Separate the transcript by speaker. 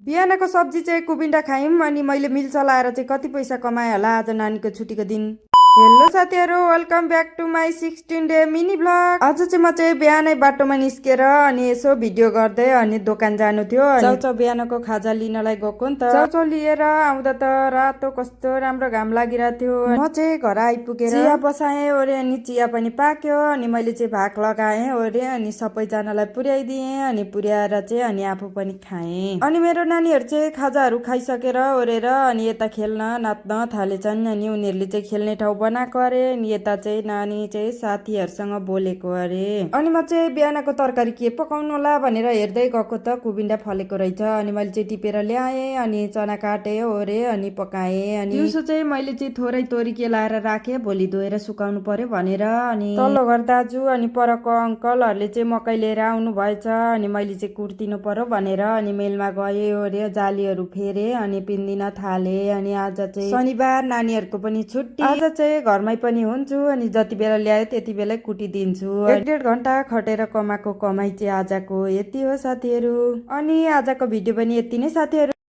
Speaker 1: बिहानको सब्जी चाहिँ कुबिन्डा खायौँ अनि मैले मिल चलाएर चाहिँ कति पैसा कमाएँ होला आज नानीको छुट्टीको दिन। हेलो साथीहरू, welcome back to my 16 day mini vlog. आज चाहिँ म चाहिँ बिहानै बाटोमा निस्केर अनि यसो भिडियो गर्दै अनि दोकान जानु थियो। चाउचाउ बिहानको खाजा लिनलाई गएको नि त। चाउचाउ लिएर आउँदा त रातो कस्तो राम्रो घाम लागिरहेको थियो। म चाहिँ घर आइपुगेर चिया बसाएँ ओरे अनि चिया पनि पाक्यो अनि मैले चाहिँ भाग लगाएँ ओरे अनि सबैजनालाई पुर्याइदिएँ अनि पुर्याएर चाहिँ अनि आफू पनि खाएँ। अनि मेरो नानीहरू चाहिँ खाजाहरू खाइसकेर ओरेर अनि यता खेल्न नाच्न थालेछन् अनि उनीहरूले चाहिँ खेल्ने ठाउँ बनाएको अरे अनि यता चाहिँ नानी चाहिँ साथीहरूसँग बोलेको अरे। अनि म चाहिँ बिहानको तरकारी के पकाउनु होला भनेर हेर्दै गएको त कुबिन्डा फलेको रहेछ अनि मैले चाहिँ टिपेर ल्याएँ अनि चना काटेँ ओरे अनि पकाएँ। अनि दिउँसो चाहिँ मैले चाहिँ थोरै तोरी लाएर राखेँ, भोलि धोएर सुकाउनु पर्यो भनेर। अनि तल्लो घर दाजु अनि परको अङ्कलहरूले चाहिँ मकै लिएर आउनु भएछ अनि मैले चाहिँ कुर्तिनु पर्यो भनेर अनि मेलमा गएँ ओरे जालीहरू फेरेँ अनि पिन्दिन थालेँ। अनि आज चाहिँ शनिबार, नानीहरूको पनि छुट्टी, आज चाहिँ घरमै पनि हुन्छु अनि जति बेला ल्यायो त्यति बेलै कुटिदिन्छु। 1.5 घण्टा खटेर कमाएको कमाइ चाहिँ आजको यति हो साथीहरू। अनि आजको भिडियो पनि यति नै साथीहरू।